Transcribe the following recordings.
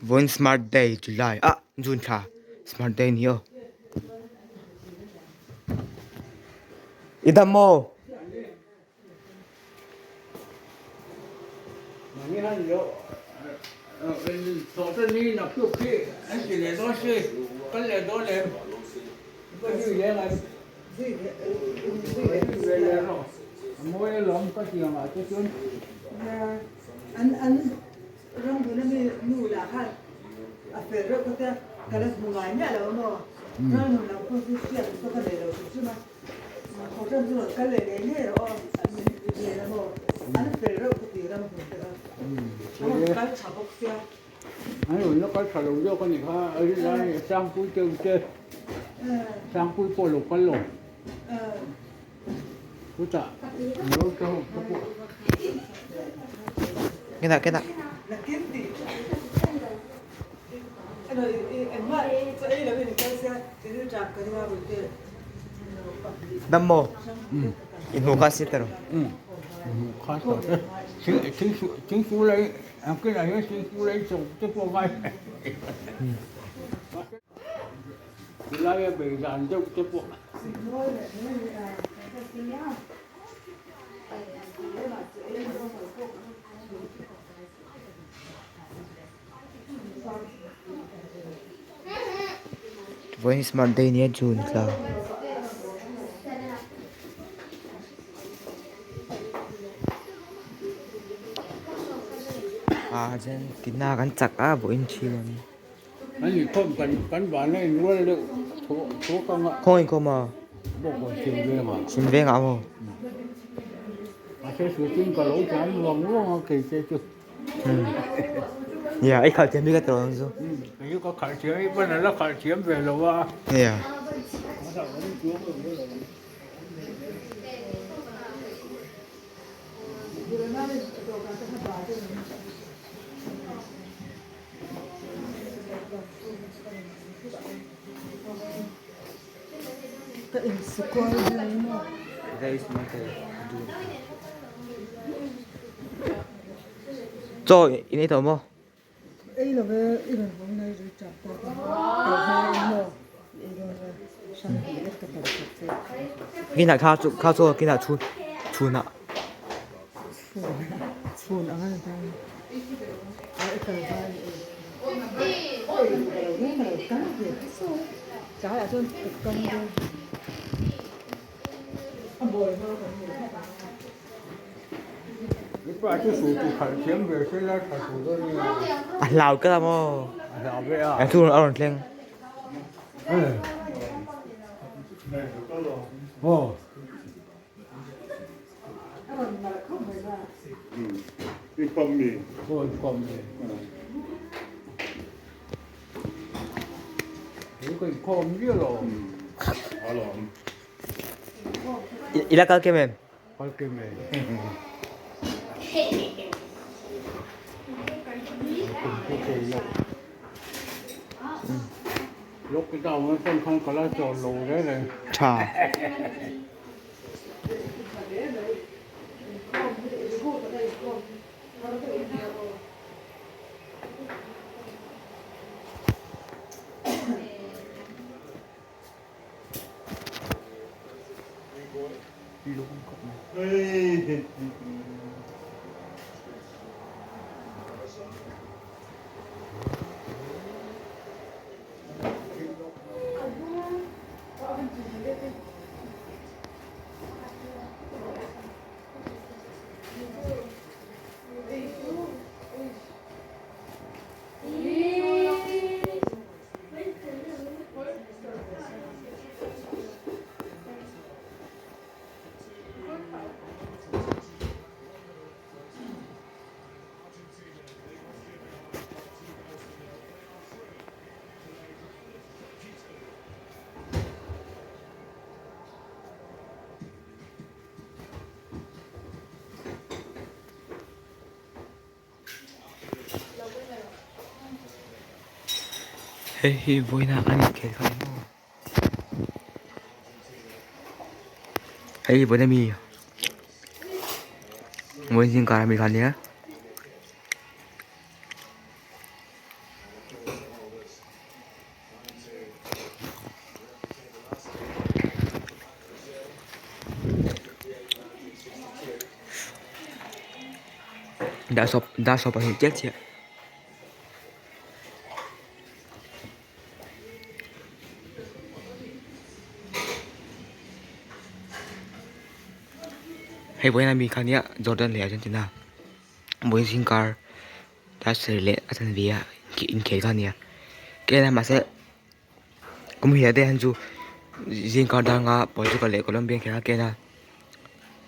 Vawiin smart day July ah June thla smart day a ni aw. I dam maw? Ramhun ami nu lah khan a fel reuh ka tia, ka la hmu ngai miah lo a maw? Ramhun lam pawh chu hriat pawh ka nei lo hrim hrim a, Kohhran chu rawn kal leh ngei ngei rawh aw, min ti vel a maw? An fel reuh ka ti Ramhun te kha, an rawn kal tha bawk sia. An rawn la kal tha lo zawk a nih kha, a rin lai a Sangpui te u te, Sangpui pawh a lo kal lo. Chutah lo te ho te pawh. Kena kena. Dam maw? In hmu kha si taro. Hmu kha tawh te. Thingsu lei ang kinah hian thingsu lei chawp te pawh ngai. Tilaia bei dan deuh te pawh. Vawiin smart day nia June tla. Argentina kan chak a vawiin thin a ni. An inkhawm kan kan van a inrual deuh thuak ang a. Khaw inkhawm a? Bawk aw Sim veng ah. Sim veng ah maw? Mahse shooting ka lo tlan ruang ruang a kei te chu. Nia i khalh thiam bik a tawh ang chu. Kei chu ka khalh thiam i pawn a la khalh thiam ve lo a. Nia. Ka insikual vel maw? Chaw in ei tawh maw? Ei lo ve, i rawn vawng nai zui chak ta ka kal hma in maw? I ei dawn a, hrang hnih lek ka tal chak che. Kinah kha chu kha chaw kinah chhun chhunah. Chhun chhun ang a ni ta. A hlau ka la maw? A Eng thu a rawn thleng? I la kal kem em? Kal kem e. Lockdown atang khan ka la chawl lo reng reng. Tha. Hei hi vawiina an inkhel kha ni maw hei hi vawiina mi vawiin zingkar ami kha ania. Dar sawp dar sawp pahnih chiah chiah. Hei vawiin ami kha nia Jordan leh Argentina vawiin zingkar dar sarih leh a chanve ah inkhel kha a nia kela mahse kum hi te hian chu zingkar dar anga Portugal leh Colombia an khelh a kela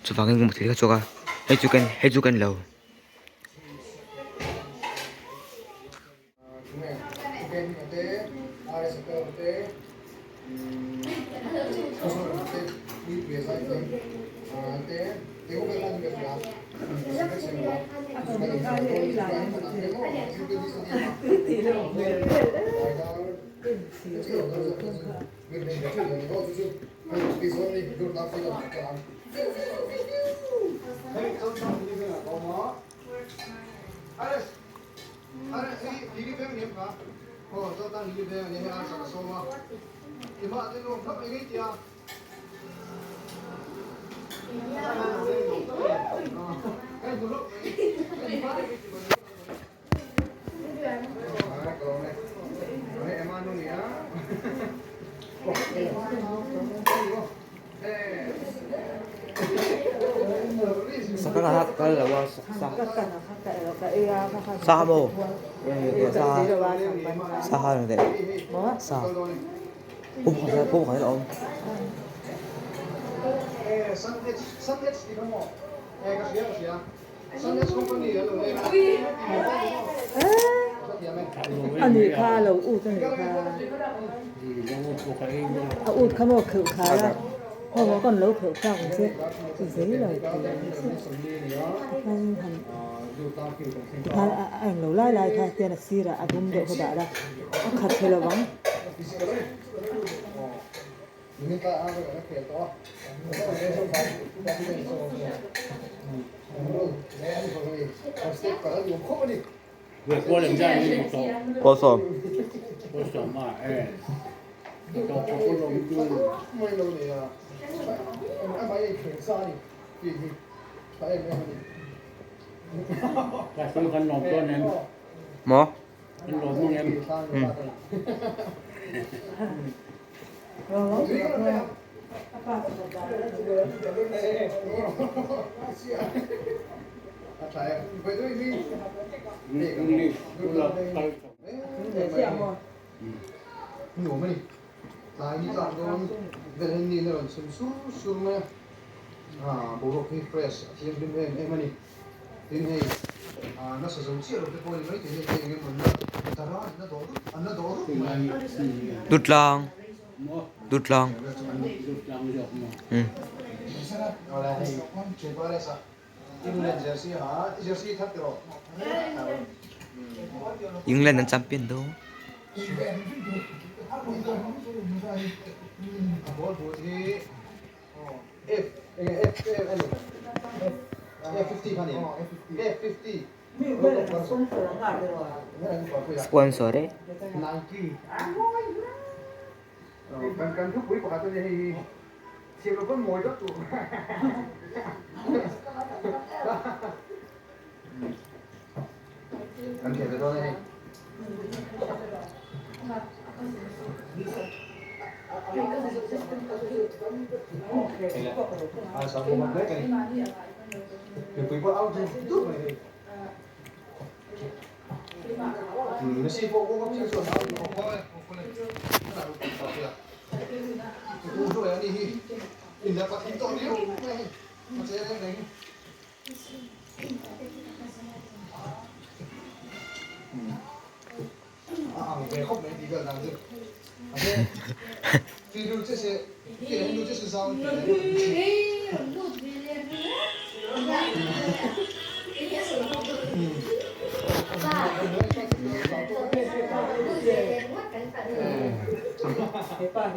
chuvangin kum thil kha chhuak a hei chu ka hei chu ka en lo. Sa maw sa sa ha sa pum khat a awm. A nih kha a lo ut a nih kha a ut kha maw kheuh khai a maw maw kan lo kheuh tak ang che i zei lo thei ang che tikhan han tikhan a eng lo lai lai kha tian a sirah a dum deuh kha dah la a khat thei lo vang. Kawlsawm. Maw? Dutlang Dutlang England an champion dawn. Sponsor e.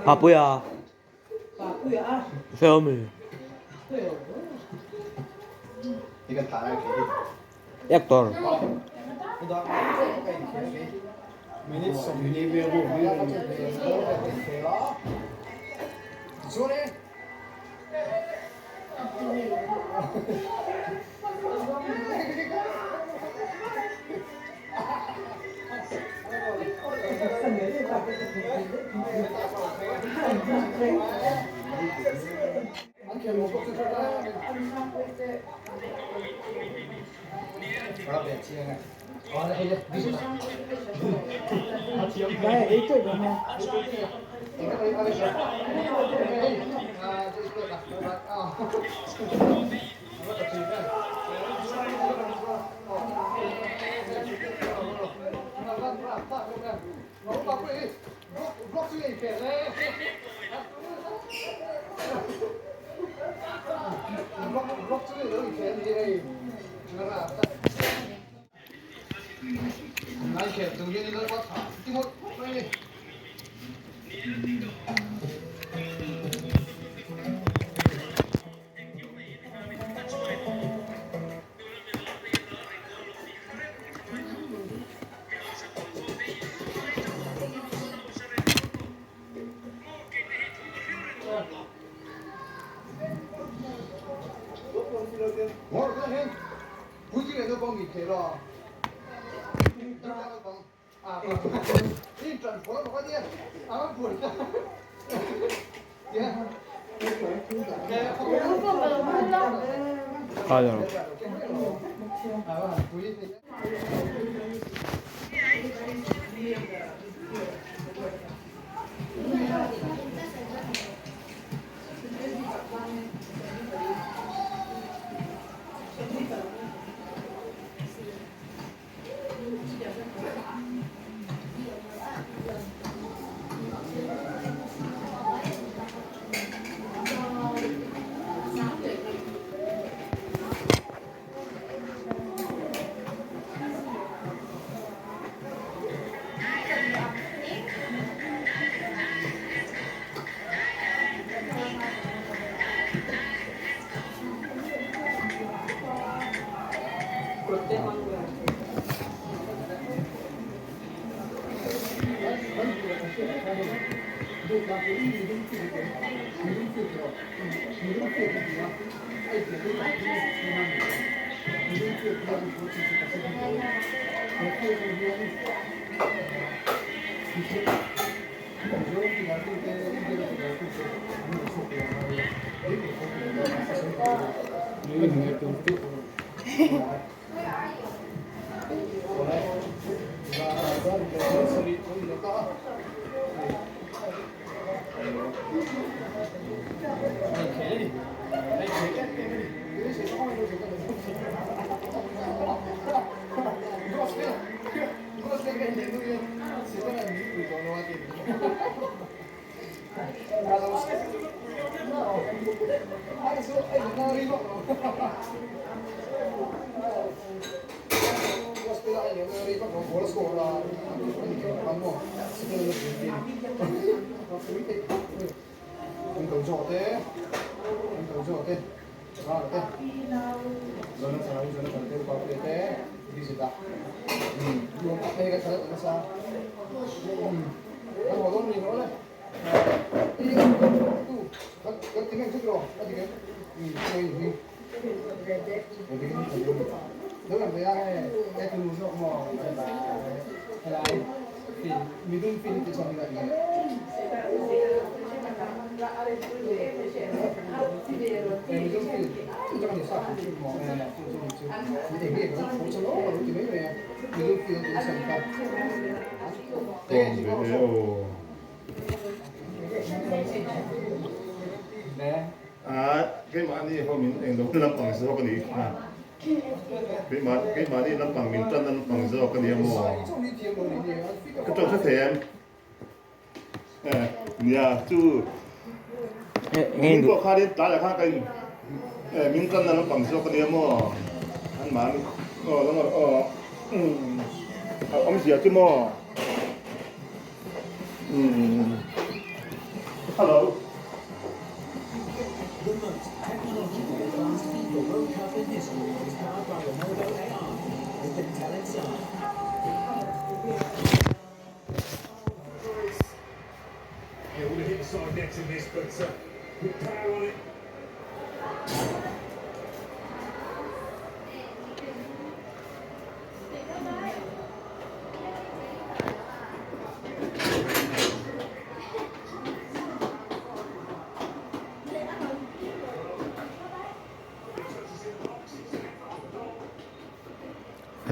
Papuia. Xiaomi. Hector.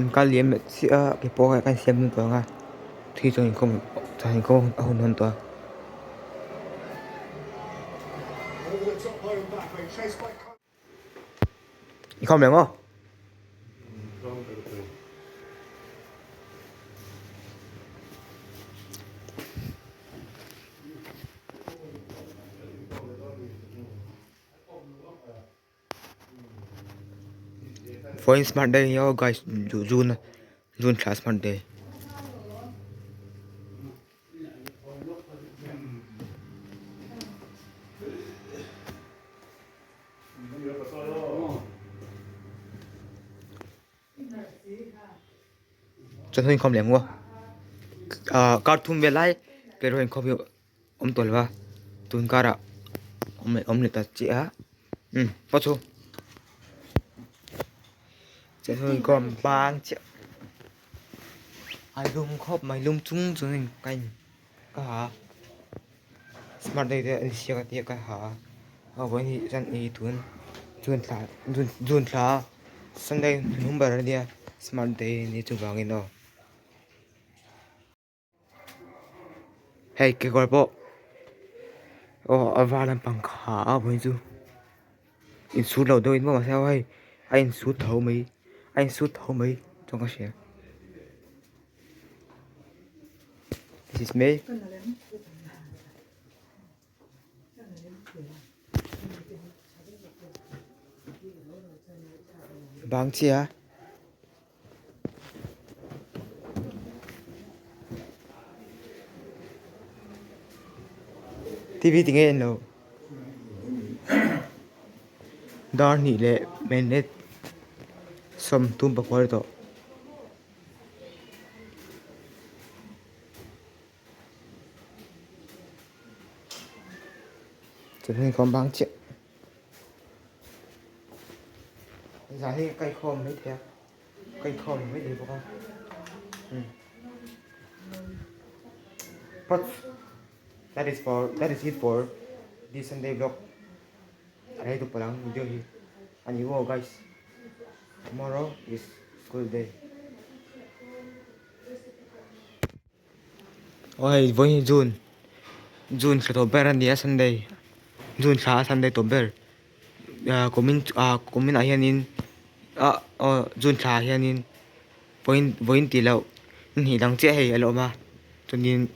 An kal liam leh chiah a keipawh kha ka insiam dun tawh ang a thi chuan inkhawm chuan inkhawm a hun dawn tawh a. Inkhawm leh maw? Vawiin smart day hi aw guys june june thla smart day. Chuan hun inkhawm leh ang u ah kar thum vel lai kei erawh inkhawm hi awm tawh lo va tun karah awm leh awm leh ta chiah a umm pawh chu chuan hun inkhawm bang chiah a lum khawp mai lum chung chungin ka in ka ha a smart day te a insiak a tia ka ha a a vawiin hi chuan ei tun june thla june june thla sunday hnung ber ania smart day a nih chuvangin aw. Hei kekawr pawh aw a var lampang ka ha a vawiin chu insut lo deuhin maw mahse hei a insut tho mai a insut tho mai chuan ka hria this is me. Bang chiah. TV ti nge en lo dar hnih leh minute sawmthum pakua tawh. Chawhnu inkhawm bang chiah. Zan hi ka inkhawm mai thei a, ka inkhawm mai thei bawk a. But that is for that is it for this Sunday vlog. A rei dup palang video hi. Ani wo guys. Tomorrow is school day. Aw hei vawiin hi June June thla tawp ber a ni a Sunday June thla a Sunday tawp ber ah kumin ah kumin ah hianin ah aw June thla ah hianin vawiin vawiin tih loh ni hnih dang chiah hei a la awm a chuanin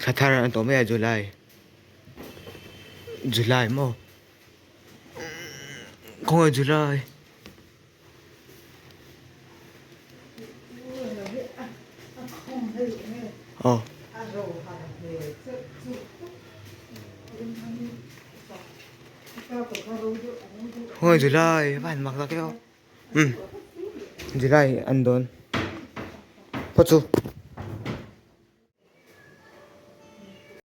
thla thar a ni tawh mai a July July maw khawnge July. Aw. Khawnge July a va han mak tak e aw. Umm July an dawn phawt chu.